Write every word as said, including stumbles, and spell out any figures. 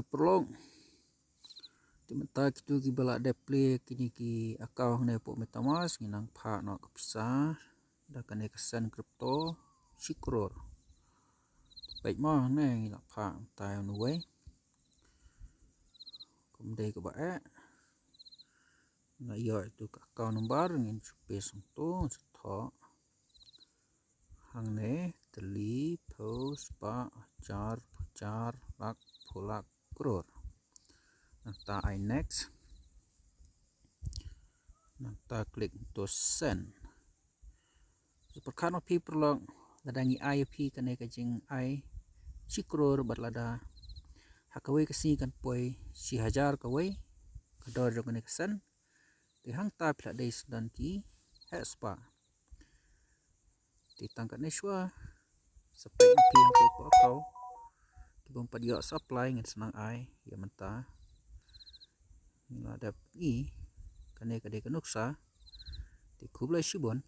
Paralok, te mynta kito kiba la dep plie kine ki account hangne hapoh MetaMask, ngi nang phah noh ka pisa da kane ka send crypto shi klur. Peit mo hangne, ngi la phah mynta ïa uwei. Kum dei kaba eh, nga ïoh ïa tu ka account number, ngin shu paste hangto, shu thoh hangne, tylli, phew, spah, hajar, phew hajar, lak, phew lak, klur. Nangta ai next. Nangta click to send. Sa pyrkhat ma phi paralok, lada ngi ai ïa phi kane ka jingai shi klur bad lada ha kawei ka sngi kan poi shi hajar kawei ka dor jong kane ka send, te hangta phi la dei sdang ki heh spah. Te tang katne shuwa, sa peit ma phi hangto hapoh account, ki bym pat ïoh sa apply, ngin sa nang ai ïa mynta. Ngi la dep i kane ka dei ka nuksa. Te khublei shibun.